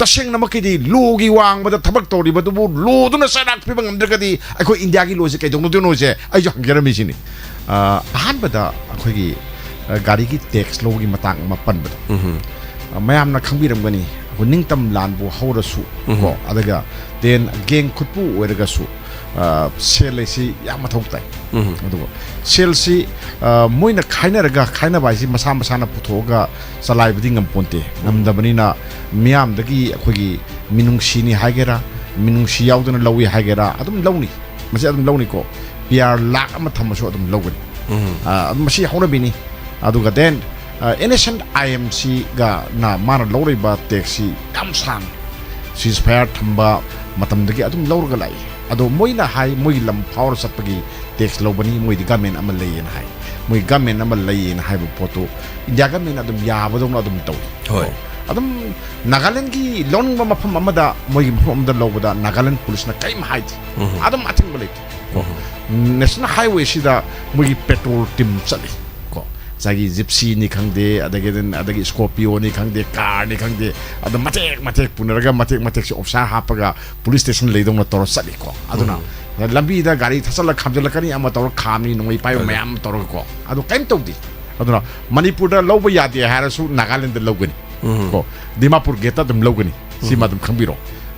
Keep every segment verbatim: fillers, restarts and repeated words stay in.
ꯇꯁꯦꯡꯅꯃꯛꯀꯤꯗꯤ ꯂꯣꯒꯤ ꯋꯥꯡꯃꯗ ꯊꯕꯛ ꯇꯧꯔꯤꯕꯗꯨꯕꯨ ꯂꯣꯗꯨꯅ ꯆꯩꯔꯥꯛ ꯄꯤꯕ ꯉꯝꯗ꯭ꯔꯒꯗꯤ ꯑꯩꯈꯣꯏ ꯏꯟꯗꯤꯌꯥꯒꯤ ꯂꯣꯁꯦ ꯀꯩꯗꯧꯅꯗꯣꯏꯅꯣꯁꯦ ꯑꯩꯁꯨ ꯍꯪꯖꯔꯝꯃꯤꯁꯤꯅꯤ꯫ ꯑ, ꯑꯍꯥꯟꯕꯗ ꯑꯩꯈꯣꯏꯒꯤ, ꯑ, ꯒꯥꯔꯤꯒꯤ ꯇꯦꯛꯁ ꯂꯧꯕꯒꯤ ꯃꯇꯥꯡ ꯑꯃ ꯄꯟꯕꯗꯣ, ꯑ, ꯃꯌꯥꯝꯅ ꯈꯪꯕꯤꯔꯝꯒꯅꯤ, ꯑꯩꯈꯣꯏ ꯅꯤꯡꯇꯝ ꯂꯥꯟꯕꯨ ꯍꯧꯔꯁꯨ ꯀꯣ, ꯑꯗꯨꯒ ꯇꯦꯟ ꯒꯦꯡ ꯈꯨꯠꯄꯨ ꯑꯣꯏꯔꯒꯁꯨ, ꯑ, ꯁꯦꯜ ꯍꯥꯏꯁꯤ ꯌꯥꯝ ꯃꯊꯧ ꯇꯥꯏ꯫ ꯑꯗꯨꯒ ꯁꯦꯜꯁꯤ, ꯑ, ꯃꯣꯏꯅ ꯈꯥꯏꯅꯔꯒ, ꯈꯥꯏꯅꯕ ꯍꯥꯏꯁꯤ ꯃꯁꯥ ꯃꯁꯥꯅ ꯄꯨꯊꯣꯛꯑꯒ ꯆꯂꯥꯏꯕꯗꯤ ꯉꯝꯄꯣꯟꯇꯦ꯫ ꯉꯝꯗꯕꯅꯤꯅ ꯃꯤꯌꯥꯝꯗꯒꯤ ꯑꯩꯈꯣꯏꯒꯤ ꯃꯤꯅꯨꯡꯁꯤꯅꯤ ꯍꯥꯏꯒꯦꯔꯥ, ꯃꯤꯅꯨꯡꯁꯤ ꯌꯥꯎꯗꯅ ꯂꯧꯏ ꯍꯥꯏꯒꯦꯔꯥ, ꯑꯗꯨꯝ ꯂꯧꯅꯤ꯫ ꯃꯁꯤ ꯑꯗꯨꯝ ꯂꯧꯅꯤꯀꯣ꯫ ꯄꯤ ꯑꯥꯔ ꯂꯥꯛ ꯑꯃ ꯊꯝꯃꯁꯨ ꯑꯗꯨꯝ ꯂꯧꯒꯅꯤ꯫ ꯑ, ꯑꯗꯨꯝ ꯃꯁꯤ ꯍꯧꯅꯕꯤꯅꯤ꯫ ꯑꯗꯨꯒ then, uh, N S N I M ꯁꯤꯒꯅ ꯃꯥꯅ ꯂꯧꯔꯤꯕ ꯇꯦꯛꯁꯁꯤ ꯌꯥꯝ ꯁꯥꯡ, ꯁꯤꯁ ꯐꯥꯌꯔ ꯊꯝꯕ ꯃꯇꯝꯗꯒꯤ ꯑꯗꯨꯝ ꯂꯧꯔꯒ ꯂꯥꯛꯏ꯫ ꯑꯗꯣ ꯃꯣꯏꯅ ꯍꯥꯏ, ꯃꯣꯏꯒꯤ ꯂꯝ ꯐꯥꯎꯔ ꯆꯠꯄꯒꯤ ꯇꯦꯛꯁ ꯂꯧꯕꯅꯤ, ꯃꯣꯏꯗꯤ ꯒꯃꯦꯟ ꯑꯃ ꯂꯩꯌꯦꯅ ꯍꯥꯏ꯫ ꯃꯣꯏ ꯒꯃꯦꯟ ꯑꯃ ꯂꯩꯌꯦꯅ ꯍꯥꯏꯕ ꯄꯣꯠꯇꯨ ꯏꯟꯗꯤꯌꯥ ꯒꯃꯦꯟ ꯑꯗꯨꯝ ꯌꯥꯕꯗꯧꯅ ꯑꯗꯨꯝ ꯇꯧꯏ꯫ ꯍꯣꯏ꯫ ꯑꯗꯨꯝ ꯅꯥꯒꯥꯂꯦꯟꯒꯤ ꯂꯧꯅꯤꯡꯕ ꯃꯐꯝ ꯑꯃꯗ, ꯃꯣꯏꯒꯤ ꯃꯐꯝ ꯑꯃꯗ ꯂꯧꯕꯗ ꯅꯥꯒꯥꯂꯦꯟ ꯄꯨꯂꯤꯁꯅ ꯀꯔꯤꯝ ꯍꯥꯏꯗꯦ꯫ ꯑꯗꯨꯝ ꯑꯊꯤꯡꯕ ꯂꯩꯇꯦ꯫ ꯅꯦꯁꯅꯦꯜ ꯍꯥꯏꯋꯦꯁꯤꯗ ꯃꯣꯏꯒꯤ ꯄꯦꯇ꯭ꯔꯣꯜ ꯇꯤꯝ ꯆꯠꯂꯤ ꯀꯣ꯫ ꯉꯁꯥꯏꯒꯤ ꯖꯤꯞꯁꯤꯅꯤ ꯈꯪꯗꯦ, ꯑꯗꯒꯤ, ꯑꯗꯒꯤ ꯁ꯭ꯀꯣꯔꯄꯤꯌꯣꯅꯤ ꯈꯪꯗꯦ, ꯀꯥꯔꯅꯤ ꯈꯪꯗꯦ, ꯑꯗꯨꯝ ꯃꯇꯦꯛ ꯃꯇꯦꯛ ꯄꯨꯅꯔꯒ ꯃꯇꯦꯛ ꯃꯇꯦꯛꯁꯦ ꯑꯣꯐꯤꯁꯥꯔ ꯍꯥꯞꯄꯒ ꯄꯨꯂꯤꯁ ꯁ꯭ꯇꯦꯁꯟ ꯂꯩꯗꯧꯅ ꯇꯧꯔ ꯆꯠꯂꯤꯀꯣ꯫ ꯑꯗꯨꯅ ꯂꯝꯕꯤꯗ ꯒꯥꯔꯤ ꯊꯠꯆꯜꯂ ꯈꯥꯝꯖꯜꯂꯛꯀꯅꯤ, ꯑꯃ ꯇꯧꯔ ꯈꯥꯝꯅꯤ, ꯅꯣꯡꯃꯩ ꯄꯥꯏꯕ ꯃꯌꯥꯝ ꯑꯃ ꯇꯧꯔꯒꯀꯣ꯫ ꯑꯗꯨ ꯀꯔꯤꯝ ꯇꯧꯗꯦ꯫ ꯑꯗꯨꯅ ꯃꯅꯤꯄꯨꯔꯗ ꯂꯧꯕ ꯌꯥꯗꯦ ꯍꯥꯏꯔꯁꯨ ꯅꯥꯒꯥꯂꯦꯟꯗ ꯂꯧꯒꯅꯤ ꯀꯣ꯫ ꯗꯤꯃꯥꯄꯨꯔ ꯒꯦꯠꯇ ꯑꯗꯨꯝ ꯂꯧꯒꯅꯤ꯫ ꯁꯤꯃ ꯑꯗꯨꯝ ꯈꯪꯕꯤꯔꯣ꯫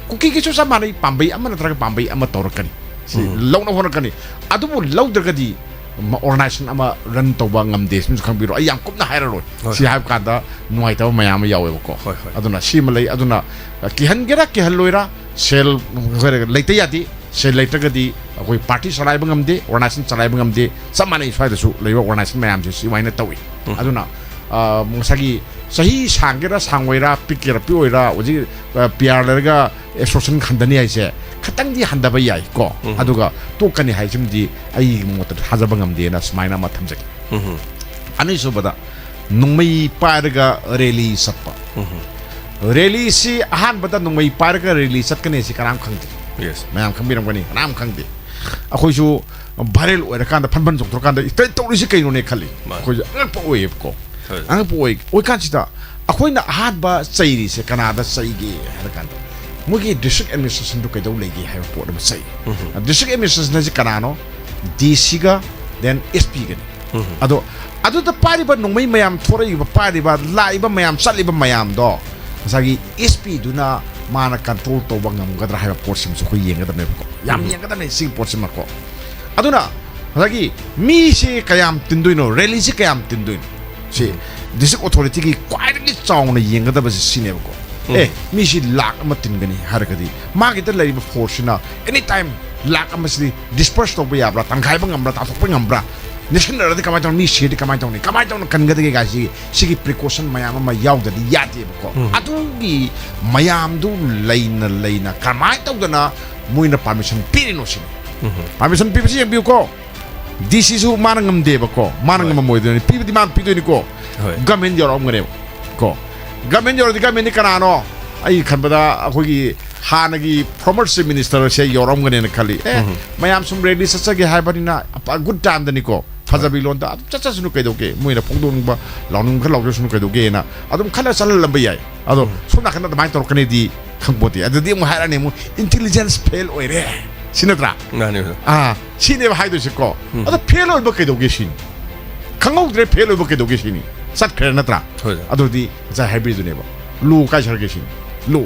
ꯀꯨꯀꯤꯒꯤꯁꯨ ꯆꯞ ꯃꯥꯟꯅꯩ, ꯄꯥꯝꯕꯩ ꯑꯃ ꯅꯠꯇ꯭ꯔꯒ ꯄꯥꯝꯕꯩ ꯑꯃ ꯇꯧꯔꯛꯀꯅꯤ꯫ ꯁꯤ ꯂꯧꯅꯕ ꯍꯣꯠꯅꯔꯛꯀꯅꯤ꯫ ꯑꯗꯨꯕꯨ ꯂꯧꯗ꯭ꯔꯒꯗꯤ ꯑꯣꯔꯒꯅꯥꯏꯖꯦꯁꯟ ꯑꯃ ꯔꯟ ꯇꯧꯕ ꯉꯝꯗꯦ꯫ ꯁꯤꯃꯁꯨ ꯈꯪꯕꯤꯔꯣ꯫ ꯑꯩ ꯌꯥꯝ ꯀꯨꯞꯅ ꯍꯥꯏꯔꯔꯣꯏ꯫ ꯍꯣꯏ, ꯁꯤ ꯍꯣꯏ꯫ ꯍꯥꯏꯕ ꯀꯥꯟꯗ ꯅꯨꯡꯉꯥꯏꯇꯕ ꯃꯌꯥꯝ ꯑꯃ ꯌꯥꯎꯋꯦꯕꯀꯣ꯫ ꯍꯣꯏ, ꯍꯣꯏ꯫ ꯑꯗꯨꯅ ꯁꯤꯃ ꯂꯩ꯫ ꯑꯗꯨꯅ, ꯑ, ꯀꯤꯍꯟꯒꯦꯔꯥ ꯀꯤꯍꯜꯂꯣꯏꯔꯥ, ꯁꯦꯜ ꯂꯩꯇ ꯌꯥꯗꯦ꯫ ꯁꯦꯜ ꯂꯩꯇ꯭ꯔꯒꯗꯤ ꯑꯩꯈꯣꯏ ꯄꯥꯔꯇꯤ ꯆꯂꯥꯏꯕ ꯉꯝꯗꯦ, ꯑꯣꯔꯒꯅꯥꯏꯖꯦꯁꯟ ꯆꯂꯥꯏꯕ ꯉꯝꯗꯦ꯫ ꯆꯞ ꯃꯥꯟꯅꯩ, ꯁ꯭ꯋꯥꯏꯗꯁꯨ ꯂꯩꯕ ꯑꯣꯔꯒꯅꯥꯏꯖꯦꯁꯟ ꯃꯌꯥꯝꯁꯦ ꯁꯨꯃꯥꯏꯅ ꯇꯧꯏ꯫ ꯑꯗꯨꯅ, ꯑ, ꯉꯁꯥꯏꯒꯤ ꯆꯍꯤ ꯁꯥꯡꯒꯦꯔꯥ ꯁꯥꯡꯉꯣꯏꯔꯥ, ꯄꯤꯛꯀꯦꯔꯥ ꯄꯤꯛꯑꯣꯏꯔꯥ, ꯍꯧꯖꯤꯛ, ꯑ, ꯄꯤ ꯑꯥꯔ ꯂꯩꯔꯒ ꯑꯦꯛꯁꯇꯣꯔꯁꯟ ꯍꯟꯊꯅꯤ ꯍꯥꯏꯁꯦ ꯈꯤꯇꯪꯗꯤ ꯍꯟꯊꯕ ꯌꯥꯏ ꯀꯣ꯫ ꯑꯗꯨꯒ ꯇꯣꯛꯀꯅꯤ ꯍꯥꯏꯁꯤꯃꯗꯤ ꯑꯩꯒꯤ ꯃꯣꯠꯇ ꯊꯥꯖꯕ ꯉꯝꯗꯦꯅ ꯁꯨꯃꯥꯏꯅ ꯑꯃ ꯊꯝꯖꯒꯦ꯫ ꯑꯅꯤꯁꯨꯕꯗ, ꯅꯣꯡꯃꯩ ꯄꯥꯏꯔꯒ ꯔꯦꯂꯤ ꯆꯠꯄ꯫ ꯔꯦꯂꯤꯁꯤ ꯑꯍꯥꯟꯕꯗ ꯅꯣꯡꯃꯩ ꯄꯥꯏꯔꯒ ꯔꯦꯂꯤ ꯆꯠꯀꯅꯤ ꯁꯤ ꯀꯅꯥꯝ ꯈꯪꯗꯦ꯫ ꯌꯦꯁ꯫ ꯃꯌꯥꯝ ꯈꯪꯕꯤꯔꯝꯒꯅꯤ, ꯀꯅꯥꯝ ꯈꯪꯗꯦ꯫ ꯑꯩꯈꯣꯏꯁꯨ ꯚꯥꯏꯔꯦꯜ ꯑꯣꯏꯔꯀꯥꯟꯗ, ꯐꯟ ꯐꯟ ꯆꯣꯡꯊꯣꯔꯀꯥꯟꯗ, "ꯏꯇꯩ, ꯇꯧꯔꯤꯁꯤ ꯀꯩꯅꯣꯅꯦ?" ꯈꯜꯂꯤ꯫ ꯃꯥꯅꯤ꯫ ꯑꯩꯈꯣꯏꯁꯨ ꯑꯉꯛꯄ ꯑꯣꯏꯌꯦꯕꯀꯣ꯫ ꯍꯣꯏ꯫ ꯑꯉꯛꯄ ꯑꯣꯏ꯫ ꯑꯣꯏꯀꯥꯟꯁꯤꯗ ꯑꯩꯈꯣꯏꯅ ꯑꯍꯥꯟꯕ ꯆꯩꯔꯤꯁꯦ ꯀꯅꯥꯗ ꯆꯩꯒꯦ ꯍꯥꯏꯔ ꯀꯥꯟꯗ, ꯃꯣꯏꯒꯤ district administrationꯗꯨ ꯀꯩꯗꯧ ꯂꯩꯒꯦ ꯍꯥꯏꯕ ꯄꯣꯠ ꯑꯃ ꯆꯩ꯫ District administration ꯍꯥꯏꯁꯦ ꯀꯅꯥꯅꯣ? DCꯒ, then SPꯒꯅꯤ꯫ ꯑꯗꯣ ꯑꯗꯨꯗ ꯄꯥꯏꯔꯤꯕ ꯅꯣꯡꯃꯩ ꯃꯌꯥꯝ ꯊꯣꯔꯛꯏꯕ, ꯄꯥꯏꯔꯤꯕ, ꯂꯥꯛꯏꯕ ꯃꯌꯥꯝ, ꯆꯠꯂꯤꯕ ꯃꯌꯥꯝꯗꯣ ꯉꯁꯥꯏꯒꯤ SPꯗꯨꯅ ꯃꯥꯅ control ꯇꯧꯕ ꯉꯝꯒꯗ꯭ꯔꯥ ꯍꯥꯏꯕ ꯄꯣꯠꯁꯤꯃꯁꯨ ꯑꯩꯈꯣꯏ ꯌꯦꯡꯒꯗꯕꯅꯦꯕꯀꯣ꯫ ꯌꯥꯝ ꯌꯦꯡꯒꯗꯕꯅꯦ ꯁꯤꯒꯤ ꯄꯣꯠꯁꯤꯃꯀꯣ꯫ ꯑꯗꯨꯅ ꯉꯁꯥꯏꯒꯤ ꯃꯤꯁꯤ ꯀꯌꯥꯝ ꯇꯤꯟꯗꯣꯏꯅꯣ, rallyꯁꯤ ꯀꯌꯥꯝ ꯇꯤꯟꯗꯣꯏꯅꯣ? ꯁꯤ district authorityꯒꯤ ꯈ꯭ꯋꯥꯏꯗꯒꯤ ꯆꯥꯎꯅ ꯌꯦꯡꯒꯗꯕꯁꯤ ꯁꯤꯅꯦꯕꯀꯣ꯫ ꯑꯦ, ꯃꯤꯁꯤ ꯂꯥꯛ ꯑꯃ ꯇꯤꯟꯒꯅꯤ ꯍꯥꯏꯔꯒꯗꯤ ꯃꯥꯒꯤꯗ ꯂꯩꯔꯤꯕ forceꯁꯤꯅ any time ꯂꯥꯛ ꯑꯃꯁꯤꯗꯤ disperse ꯇꯧꯕ ꯌꯥꯕ꯭ꯔꯥ, ꯇꯪꯈꯥꯏꯕ ꯉꯝꯕ꯭ꯔꯥ, ꯇꯥꯊꯣꯛꯄ ꯉꯝꯕ꯭ꯔꯥ, ꯅꯦꯠꯁꯟꯅꯔꯗꯤ ꯀꯃꯥꯏꯅ ꯇꯧꯅꯤ, ꯃꯤ ꯁꯤꯔꯗꯤ ꯀꯃꯥꯏꯅ ꯇꯧꯅꯤ, ꯀꯃꯥꯏꯅ ꯇꯧꯅ ꯀꯟꯒꯗꯒꯦ ꯀꯥꯏꯁꯤ, ꯁꯤꯒꯤ precaution ꯃꯌꯥꯝ ꯑꯃ ꯌꯥꯎꯗꯗꯤ ꯌꯥꯗꯦꯕꯀꯣ꯫ ꯑꯗꯨꯒꯤ ꯃꯌꯥꯝꯗꯨ ꯂꯩꯅ ꯂꯩꯅ ꯀꯃꯥꯏꯅ ꯇꯧꯗꯅ ꯃꯣꯏꯅ permission ꯄꯤꯔꯤꯅꯣ ꯁꯤꯅꯤ꯫ Permission ꯄꯤꯕꯁꯤ ꯌꯦꯡꯕꯤꯌꯨꯀꯣ꯫ DCꯁꯨ ꯃꯥꯅ ꯉꯝꯗꯦꯕꯀꯣ, ꯃꯥꯅ ꯍꯣꯏ꯫ ꯉꯝꯃꯝꯃꯣꯏꯗꯣꯏꯅꯤ, ꯄꯤꯕꯗꯤ ꯃꯥꯅ ꯄꯤꯗꯣꯏꯅꯤꯀꯣ꯫ ꯍꯣꯏ꯫ Government ꯌꯧꯔꯛꯑꯝꯒꯅꯦꯕ ꯀꯣ꯫ Government ꯌꯧꯔꯗꯤ governmentꯗꯤ ꯀꯅꯥꯅꯣ? ꯑꯩ ꯈꯟꯕꯗ ꯑꯩꯈꯣꯏꯒꯤ ꯍꯥꯟꯅꯒꯤ former chief ministerꯁꯦ ꯌꯧꯔꯛꯑꯝꯒꯅꯦꯅ ꯈꯜꯂꯤ꯫ ꯑꯦ, ꯃꯌꯥꯝ ꯁꯨꯝ rally ꯆꯠꯆꯒꯦ ꯍꯥꯏꯕꯅꯤꯅ ꯑꯐ-, good timeꯗꯅꯤꯀꯣ꯫ ꯐꯖꯕꯤ ꯂꯣꯟꯗ ꯑꯗꯨꯝ ꯆꯠꯆꯁꯅꯨ ꯀꯩꯗꯧꯒꯦ, ꯃꯣꯏꯅ ꯐꯣꯡꯗꯣꯛꯅꯤꯡꯕ ꯂꯥꯎꯅꯤꯡꯕ ꯈꯔ ꯂꯥꯎꯖꯁꯅꯨ ꯀꯩꯗꯧꯒꯦꯅ ꯑꯗꯨꯝ ꯈꯜꯂ ꯆꯠꯍꯜꯂꯝꯕ ꯌꯥꯏ꯫ ꯑꯗꯣ ꯁꯣꯝ ꯅꯥꯀꯟꯗ ꯑꯗꯨꯃꯥꯏꯅ ꯇꯧꯔꯛꯀꯅꯤꯗꯤ ꯈꯪꯄꯣꯠꯇꯦ꯫ ꯑꯗꯨꯗꯤ ꯑꯃꯨꯛ ꯍꯥꯏꯔꯛꯑꯅꯤ, ꯑꯃꯨꯛ intelligence fail ꯑꯣꯏꯔꯦ, ꯁꯤ ꯅꯠꯇ꯭ꯔꯥ? ꯃꯥꯅꯦ, ꯑꯣꯖꯥ꯫ ꯑꯥ, ꯁꯤꯅꯦꯕ ꯍꯥꯏꯗꯣꯏꯁꯦꯀꯣ꯫ ꯑꯗꯣ fail ꯑꯣꯏꯕ ꯀꯩꯗꯧꯒꯦ ꯁꯤꯅꯤ? ꯈꯪꯍꯧꯗ꯭ꯔꯦ fail ꯑꯣꯏꯕ ꯀꯩꯗꯧꯒꯦ ꯁꯤꯅꯤ? ꯆꯠꯈ꯭ꯔꯦ ꯅꯠꯇ꯭ꯔꯥ? ꯍꯣꯏ, ꯑꯣꯖꯥ꯫ ꯑꯗꯨꯗꯤ ꯉꯁꯥꯏ ꯍꯥꯏꯕꯤꯗꯨꯅꯦꯕ, law ꯀꯥꯏ ꯆꯠꯈ꯭ꯔꯒꯦ ꯁꯤꯅꯤ? Law,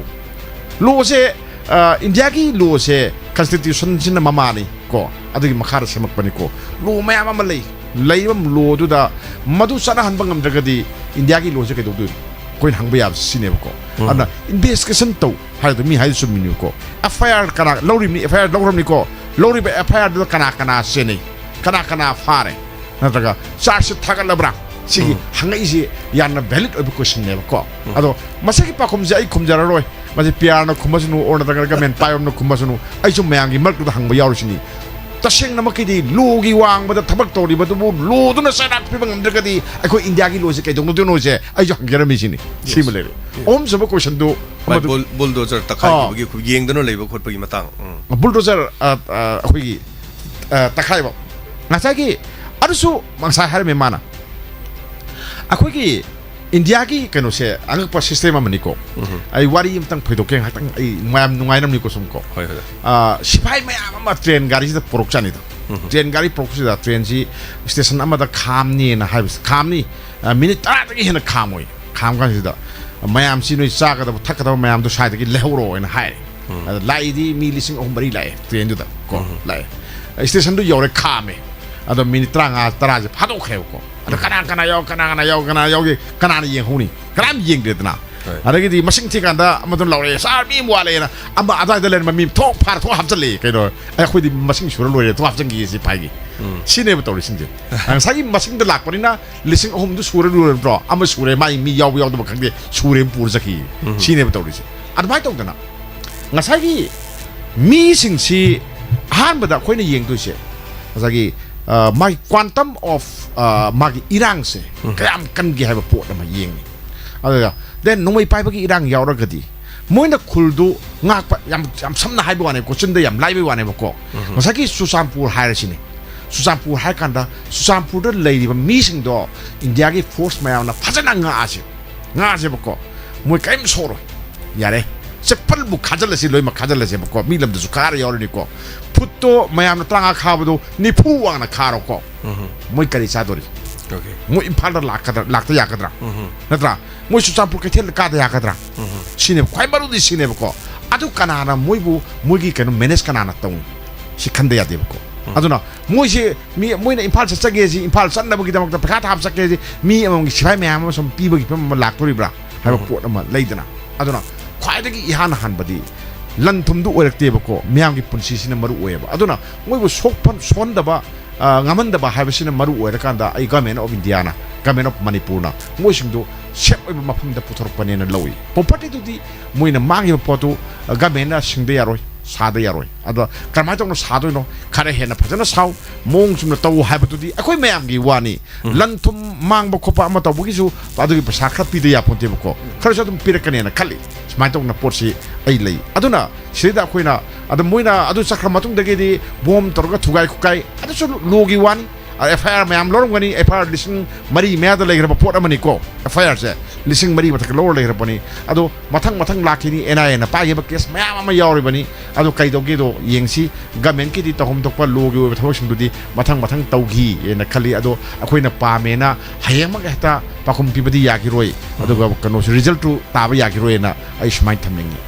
lawꯁꯦ, ꯑ, ꯏꯟꯗꯤꯌꯥꯒꯤ lawꯁꯦ constitutionꯁꯤꯅ ꯃꯃꯥꯅꯤ ꯀꯣ, ꯑꯗꯨꯒꯤ ꯃꯈꯥꯗ ꯁꯦꯝꯃꯛꯄꯅꯤꯀꯣ꯫ Law ꯃꯌꯥꯝ ꯑꯃ ꯂꯩ, ꯂꯩꯔꯤꯕ lawꯗꯨꯗ ꯃꯗꯨ ꯆꯠꯅꯍꯟꯕ ꯉꯝꯗ꯭ꯔꯒꯗꯤ ꯏꯟꯗꯤꯌꯥꯒꯤ lawꯁꯦ ꯀꯩꯗꯧꯗꯣꯏꯅꯣ? ꯑꯩꯈꯣꯏꯅ ꯍꯪꯕ ꯌꯥꯕꯁꯤ ꯁꯤꯅꯦꯕꯀꯣ꯫ ꯑꯗꯨꯅ investigation ꯇꯧ ꯍꯥꯏꯗꯣ ꯃꯤ ꯍꯥꯏꯗꯣ ꯆꯨꯝꯃꯤꯅꯤꯀꯣ꯫ FIR ꯀꯅꯥ ꯂꯧꯔꯤꯕꯅꯤ? FIR ꯂꯧꯈ꯭ꯔꯕꯅꯤꯀꯣ꯫ ꯂꯧꯔꯤꯕ FIRꯗꯨꯗ ꯀꯅꯥ ꯀꯅꯥ ꯆꯦꯟꯅꯩ? ꯀꯅꯥ ꯀꯅꯥ ꯐꯥꯔꯦ? ꯅꯠꯇ꯭ꯔꯒ charge sheet ꯊꯥꯒꯠꯂꯕ꯭ꯔꯥ? ꯁꯤꯒꯤ ꯍꯪꯉꯛꯏꯁꯤ ꯌꯥꯝꯅ valid ꯑꯣꯏꯕ questionꯅꯦꯕꯀꯣ꯫ ꯑꯗꯣ ꯃꯁꯤꯒꯤ ꯄꯥꯎꯈꯨꯝꯁꯦ ꯑꯩ ꯈꯨꯝꯖꯔꯔꯣꯏ꯫ ꯃꯁꯤ PRꯅ ꯈꯨꯝꯃꯁꯅꯨ, or ꯅꯠꯇ꯭ꯔꯒ government ꯄꯥꯏꯕ ꯑꯃꯅ ꯈꯨꯝꯃꯁꯅꯨ, ꯑꯩꯁꯨ ꯃꯌꯥꯝꯒꯤ ꯃꯔꯛꯇꯨꯗ ꯍꯪꯕ ꯌꯥꯎꯔꯤꯁꯤꯅꯤ꯫ ꯇꯁꯦꯡꯅꯃꯛꯀꯤꯗꯤ lawꯒꯤ ꯋꯥꯡꯃꯗ ꯊꯕꯛ ꯇꯧꯔꯤꯕꯗꯨꯕꯨ lawꯗꯨꯅ ꯆꯩꯔꯥꯛ ꯄꯤꯕ ꯉꯝꯗ꯭ꯔꯒꯗꯤ ꯑꯩꯈꯣꯏ ꯏꯟꯗꯤꯌꯥꯒꯤ lawꯁꯦ ꯀꯩꯗꯧꯅꯗꯣꯏꯅꯣꯁꯦ ꯑꯩꯁꯨ ꯍꯪꯖꯔꯝꯃꯤꯁꯤꯅꯤ꯫ ꯁꯤꯃ ꯂꯩꯔꯦ꯫ ꯑꯍꯨꯝꯁꯨꯕ questionꯗꯨ ꯃꯥꯏ ꯑꯃꯗꯨ bull-, bulldozer ꯇꯛꯈꯥꯏꯈꯤꯕꯒꯤ ꯑꯥ꯫ ꯈꯨ-, ꯌꯦꯡꯗꯅ ꯂꯩꯕ ꯈꯣꯠꯄꯒꯤ ꯃꯇꯥꯡ꯫ ꯎꯝ꯫ Bulldozer, ꯑ, ꯑ, ꯑꯩꯈꯣꯏꯒꯤ, ꯑ, ꯇꯛꯈꯥꯏꯕ꯫ ꯉꯁꯥꯏꯒꯤ ꯑꯗꯨꯁꯨ ꯉꯁꯥꯏ ꯍꯥꯏꯔꯝꯃꯦ ꯃꯥꯅ꯫ ꯑꯩꯈꯣꯏꯒꯤ ꯏꯟꯗꯤꯌꯥꯒꯤ ꯀꯩꯅꯣꯁꯦ ꯑꯉꯛꯄ ꯁꯤꯁꯇꯦꯝ ꯑꯃꯅꯤꯀꯣ꯫ ꯑꯩ ꯋꯥꯔꯤ ꯑꯃꯇꯪ ꯐꯣꯏꯗꯣꯛꯀꯦ ꯉꯥꯏꯍꯥꯛꯇꯪ, ꯑꯩ ꯃꯌꯥꯝ ꯅꯨꯡꯉꯥꯏꯅꯕꯅꯤꯀꯣ ꯁꯨꯝ ꯀꯣ꯫ ꯍꯣꯏ ꯍꯣꯏ꯫ ꯑ, ꯁꯤꯐꯥꯏ ꯃꯌꯥꯝ ꯑꯃ ꯇ꯭ꯔꯦꯟ ꯒꯥꯔꯤꯁꯤꯗ ꯄꯨꯔꯛꯆꯥꯅꯤꯗꯣ꯫ ꯇ꯭ꯔꯦꯟ ꯒꯥꯔꯤ ꯄꯨꯔꯛꯄꯁꯤꯗ ꯇ꯭ꯔꯦꯟꯁꯤ ꯁ꯭ꯇꯦꯁꯟ ꯑꯃꯗ ꯈꯥꯝꯅꯤꯅ ꯍꯥꯏꯕꯁꯤ, ꯈꯥꯝꯅꯤ, ꯑ, ꯃꯤꯅꯤꯠ ꯇꯔꯥꯗꯒꯤ ꯍꯦꯟꯅ ꯈꯥꯝꯃꯣꯏ꯫ ꯈꯥꯝ ꯀꯥꯟꯁꯤꯗ ꯃꯌꯥꯝꯁꯤ ꯅꯣꯏ ꯆꯥꯒꯗꯕ ꯊꯛꯀꯗꯕ ꯃꯌꯥꯝꯗꯣ ꯁ꯭ꯋꯥꯏꯗꯒꯤ ꯂꯩꯍꯧꯔꯣꯅ ꯍꯥꯏꯔꯦ꯫ ꯑꯗ ꯂꯥꯛꯏꯗꯤ ꯃꯤ ꯂꯤꯁꯤꯡ ꯑꯍꯨꯝ ꯃꯔꯤ ꯂꯥꯛꯑꯦ ꯇ꯭ꯔꯦꯟꯗꯨꯗ ꯀꯣ꯫ ꯂꯥꯛꯑꯦ꯫ ꯁ꯭ꯇꯦꯁꯟꯗꯨ ꯌꯧꯔꯦ, ꯈꯥꯝꯃꯦ꯫ ꯑꯗꯣ ꯃꯤꯅꯤꯠ ꯇꯔꯥꯃꯉꯥ ꯇꯔꯥꯁꯦ ꯐꯥꯗꯣꯛꯈ꯭ꯔꯦꯕꯀꯣ꯫ ꯑꯗꯣ ꯀꯅꯥ ꯀꯅꯥ ꯌꯥꯎ, ꯀꯅꯥ ꯀꯅꯥ ꯌꯥꯎ, ꯀꯅꯥ ꯌꯥꯎꯒꯦ, ꯀꯅꯥꯅ ꯌꯦꯡꯍꯧꯅꯤ? ꯀꯅꯥꯝ ꯌꯦꯡꯗꯦꯗꯅ꯫ ꯑꯗꯒꯤꯗꯤ ꯃꯁꯤꯡ ꯊꯤꯀꯥꯟꯗ ꯑꯃꯗꯨꯅ ꯂꯥꯎꯔꯛꯑꯦ, "ꯁꯥꯔ, ꯃꯤ ꯑꯃ ꯋꯥꯠꯂꯦꯅ"꯫ ꯑꯃ ꯑꯗꯨꯋꯥꯏꯗ ꯂꯩꯔꯝꯕ ꯃꯤ ꯊꯣꯛ ꯐꯥꯔ ꯊꯣꯛ ꯍꯥꯞꯆꯜꯂꯛꯑꯦ꯫ ꯀꯩꯅꯣ, "ꯑꯩꯈꯣꯏꯗꯤ ꯃꯁꯤꯡ ꯁꯨꯔ ꯂꯣꯏꯔꯦ, ꯊꯣꯛ ꯍꯥꯞꯆꯟꯈꯤꯒꯦ ꯁꯤ ꯐꯥꯏꯒꯤ"꯫ ꯁꯤꯅꯦꯕ ꯇꯧꯔꯤꯁꯤꯡꯁꯦ꯫ ꯉꯁꯥꯏꯒꯤ ꯃꯁꯤꯡꯗ ꯂꯥꯛꯄꯅꯤꯅ ꯂꯤꯁꯤꯡ ꯑꯍꯨꯝꯗꯨ ꯁꯨꯔ ꯂꯣꯏꯔꯕ꯭ꯔꯣ? ꯑꯃ ꯁꯨꯔꯦ, ꯃꯥꯏ ꯃꯤ ꯌꯥꯎꯕ ꯌꯥꯎꯗꯕ ꯈꯪꯗꯦ, ꯁꯨꯔꯦ ꯄꯨꯔ ꯆꯠꯈꯤ꯫ ꯁꯤꯅꯦꯕ ꯇꯧꯔꯤꯁꯦ꯫ ꯑꯗꯨꯃꯥꯏꯅ ꯇꯧꯗꯅ ꯉꯁꯥꯏꯒꯤ ꯃꯤꯁꯤꯡꯁꯤ ꯑꯍꯥꯟꯕꯗ ꯑꯩꯈꯣꯏꯅ ꯌꯦꯡꯗꯣꯏꯁꯦ ꯉꯁꯥꯏꯒꯤ, ꯑ, ꯃꯥꯒꯤ quantum of, ꯑ, ꯃꯥꯒꯤ ꯏꯔꯥꯡꯁꯦ ꯀꯌꯥꯝ ꯀꯟꯒꯦ ꯍꯥꯏꯕ ꯄꯣꯠ ꯑꯃ ꯌꯦꯡꯉꯤ꯫ ꯑꯗꯨꯒ then ꯅꯣꯡꯃꯩ ꯄꯥꯏꯕꯒꯤ ꯏꯔꯥꯡ ꯌꯥꯎꯔꯒꯗꯤ ꯃꯣꯏꯅ ꯈꯨꯜꯗꯨ ꯉꯥꯛꯄ, ꯌꯥꯝ, ꯌꯥꯝ ꯁꯝꯅ ꯍꯥꯏꯕ ꯋꯥꯅꯦꯕꯀꯣ, ꯆꯤꯟꯗ ꯌꯥꯝ ꯂꯥꯏꯕꯩ ꯋꯥꯅꯦꯕꯀꯣ꯫ ꯉꯁꯥꯏꯒꯤ ꯆꯨꯔꯆꯥꯟꯄꯨꯔ ꯍꯥꯏꯔꯁꯤꯅꯦ, ꯆꯨꯔꯆꯥꯟꯄꯨꯔ ꯍꯥꯏꯔ ꯀꯥꯟꯗ ꯆꯨꯔꯆꯥꯟꯄꯨꯔꯗ ꯂꯩꯔꯤꯕ ꯃꯤꯁꯤꯡꯗꯣ ꯏꯟꯗꯤꯌꯥꯒꯤ ꯐꯣꯔꯁ ꯃꯌꯥꯝꯅ ꯐꯖꯅ ꯉꯥꯛꯑꯁꯦ, ꯉꯥꯛꯑꯁꯦꯕꯀꯣ꯫ ꯃꯣꯏ ꯀꯔꯤꯝ ꯁꯣꯛꯔꯣꯏ꯫ ꯌꯥꯔꯦ, ꯆꯦꯄꯜꯕꯨ ꯈꯥꯖꯤꯜꯂꯁꯤ, ꯂꯣꯏꯅꯃꯛ ꯈꯥꯖꯤꯜꯂꯁꯦꯕꯀꯣ꯫ ꯃꯤ ꯂꯝꯗꯁꯨ ꯈꯥꯔ ꯌꯥꯎꯔꯅꯤꯀꯣ꯫ ꯐꯨꯠꯇꯣ ꯃꯌꯥꯝꯅ ꯇꯔꯥꯃꯉꯥ ꯈꯥꯕꯗꯣ ꯅꯤꯐꯨ ꯋꯥꯡꯅ ꯈꯥꯔꯣꯀꯣ꯫ ꯃꯣꯏ ꯀꯔꯤ ꯆꯥꯗꯣꯔꯤ? ꯃꯣꯏ ꯏꯝꯐꯥꯜꯗ ꯂꯥꯛꯀꯗ꯭ꯔꯥ, ꯂꯥꯛꯇ ꯌꯥꯒꯗ꯭ꯔꯥ? ꯅꯠꯇ꯭ꯔꯥ? ꯃꯣꯏ ꯆꯨꯔꯆꯥꯟꯄꯨꯔ ꯀꯩꯊꯦꯜꯗ ꯀꯥꯗ ꯌꯥꯒꯗ꯭ꯔꯥ? ꯁꯤꯅꯦꯕ ꯈ꯭ꯋꯥꯏ ꯃꯔꯨꯗꯤ, ꯁꯤꯅꯦꯕꯀꯣ꯫ ꯑꯗꯨ ꯀꯅꯥꯅ ꯃꯣꯏꯕꯨ, ꯃꯣꯏꯒꯤ ꯀꯩꯅꯣ ꯃꯦꯅꯦꯖ ꯀꯅꯥꯅ ꯇꯧꯅꯤ? ꯁꯤ ꯈꯟꯗ ꯌꯥꯗꯦꯕꯀꯣ꯫ ꯑꯗꯨꯅ ꯃꯣꯏꯁꯦ, ꯃꯤ, ꯃꯣꯏꯅ ꯏꯝꯐꯥꯜ ꯆꯠꯆꯒꯦ ꯁꯤ, ꯏꯝꯐꯥꯜ ꯆꯠꯅꯕꯒꯤꯗꯃꯛꯇ ꯄꯩꯁꯥ ꯊꯥꯕ ꯆꯠꯀꯦ ꯁꯤ, ꯃꯤ ꯑꯃꯃꯝꯒꯤ ꯁꯤꯐꯥꯏ ꯃꯌꯥꯝ ꯑꯃ ꯁꯨꯝ ꯄꯤꯕꯒꯤ ꯐꯤꯕꯝ ꯑꯃ ꯂꯥꯛꯇꯣꯔꯤꯕ꯭ꯔꯥ ꯍꯥꯏꯕ ꯄꯣꯠ ꯑꯃ ꯂꯩꯗꯅ꯫ ꯑꯗꯨꯅ ꯈ꯭ꯋꯥꯏꯗꯒꯤ ꯏꯍꯥꯟ ꯍꯥꯟꯕꯗꯤ ꯂꯟ ꯊꯨꯝꯗꯨ ꯑꯣꯏꯔꯛꯇꯦꯕꯀꯣ, ꯃꯤꯌꯥꯝꯒꯤ ꯄꯨꯟꯁꯤꯁꯤꯅ ꯃꯔꯨ ꯑꯣꯏꯌꯦꯕ꯫ ꯑꯗꯨꯅ ꯃꯣꯏꯕꯨ ꯁꯣꯛꯐꯝ ꯁꯣꯟꯗꯕ, ꯑ, ꯉꯝꯍꯟꯗꯕ ꯍꯥꯏꯕꯁꯤꯅ ꯃꯔꯨ ꯑꯣꯏꯔꯀꯥꯟꯗ ꯑꯩ Government of India ꯅ, Government of ꯃꯅꯤꯄꯨꯔꯅ ꯃꯣꯏꯁꯤꯡꯗꯨ ꯁꯦꯞ ꯑꯣꯏꯕ ꯃꯐꯝꯗ ꯄꯨꯊꯣꯔꯛꯄꯅꯦꯅ ꯂꯧꯏ꯫ ꯄ꯭ꯔꯣꯄꯔꯇꯤꯗꯨꯗꯤ ꯃꯣꯏꯅ ꯃꯥꯡꯉꯤꯕ ꯄꯣꯠꯇꯨ, ꯑ, ꯒꯚꯔꯟꯃꯦꯟꯅ ꯁꯤꯡꯗ ꯌꯥꯔꯣꯏ, ꯁꯥꯗ ꯌꯥꯔꯣꯏ꯫ ꯑꯗꯣ ꯀꯔꯝꯍꯥꯏꯅ ꯇꯧꯅ ꯁꯥꯗꯣꯏꯅꯣ? ꯈꯔ ꯍꯦꯟꯅ ꯐꯖꯅ ꯁꯥꯎ, ꯃꯑꯣꯡ ꯆꯨꯝꯅ ꯇꯧ ꯍꯥꯏꯕꯗꯨꯗꯤ ꯑꯩꯈꯣꯏ ꯃꯌꯥꯝꯒꯤ ꯋꯥꯅꯤ꯫ ꯂꯟ ꯊꯨꯝ ꯃꯥꯡꯕ ꯈꯣꯠꯄ ꯑꯃ ꯇꯧꯕꯒꯤꯁꯨ ꯑꯗꯨꯒꯤ ꯄꯩꯁꯥ ꯈꯔ ꯄꯤꯗ ꯌꯥꯄꯣꯟꯇꯦꯕꯀꯣ꯫ ꯈꯔꯁꯨ ꯑꯗꯨꯝ ꯄꯤꯔꯛꯀꯅꯦꯅ ꯈꯜꯂꯤ꯫ ꯁꯨꯃꯥꯏꯅ ꯇꯧꯅ ꯄꯣꯠꯁꯤ ꯑꯩ ꯂꯩ꯫ ꯑꯗꯨꯅ ꯁꯤꯗꯩꯗ ꯑꯩꯈꯣꯏꯅ, ꯑꯗ ꯃꯣꯏꯅ ꯑꯗꯨ ꯆꯠꯈ꯭ꯔ ꯃꯇꯨꯡꯗꯒꯤꯗꯤ ꯕꯣꯝ ꯇꯧꯔꯒ ꯊꯨꯒꯥꯏ ꯈꯨꯒꯥꯏ, ꯑꯗꯨꯁꯨ ꯂꯣꯒꯤ ꯋꯥꯅꯤ꯫ ꯑꯦꯐ ꯑꯥꯏ ꯑꯥꯔ ꯃꯌꯥꯝ ꯂꯧꯔꯝꯒꯅꯤ꯫ ꯑꯦꯐ ꯑꯥꯏ ꯑꯥꯔ ꯂꯤꯁꯤꯡ ꯃꯔꯤ ꯃꯌꯥꯗ ꯂꯩꯈ꯭ꯔꯕ ꯄꯣꯠ ꯑꯃꯅꯤꯀꯣ꯫ ꯑꯦꯐ ꯑꯥꯏ ꯑꯥꯔꯁꯦ ꯂꯤꯁꯤꯡ ꯃꯔꯤ ꯃꯊꯛꯇ ꯂꯧꯔ ꯂꯩꯈ꯭ꯔꯕꯅꯤ꯫ ꯑꯗꯣ ꯃꯊꯪ ꯃꯊꯪ ꯂꯥꯛꯈꯤꯅꯤ꯫ ꯑꯦꯟ ꯑꯥꯏ ꯑꯦꯅ ꯄꯥꯏꯈꯤꯕ ꯀꯦꯁ ꯃꯌꯥꯝ ꯑꯃ ꯌꯥꯎꯔꯤꯕꯅꯤ꯫ ꯑꯗꯣ ꯀꯩꯗꯧꯒꯦꯗꯣ ꯌꯦꯡꯁꯤ꯫ ꯒꯃꯦꯟꯀꯤꯗꯤ ꯇꯧꯐꯝ ꯊꯣꯛꯄ ꯂꯣꯒꯤ ꯑꯣꯏꯕ ꯊꯕꯛꯁꯤꯡꯗꯨꯗꯤ ꯃꯊꯪ ꯃꯊꯪ ꯇꯧꯈꯤꯅ ꯈꯜꯂꯤ꯫ ꯑꯗꯣ ꯑꯩꯈꯣꯏꯅ ꯄꯥꯝꯃꯦꯅ ꯍꯌꯦꯡꯃꯛ ꯍꯦꯛꯇ ꯄꯥꯎꯈꯨꯝ ꯄꯤꯕꯗꯤ ꯌꯥꯈꯤꯔꯣꯏ꯫ ꯑꯗꯨꯒ ꯀꯩꯅꯣꯁꯨ, ꯔꯤꯖꯜꯇꯨ ꯇꯥꯕ ꯌꯥꯈꯤꯔꯣꯏꯅ ꯑꯩ ꯁꯨꯃꯥꯏꯅ ꯊꯝꯅꯤꯡꯉꯤ꯫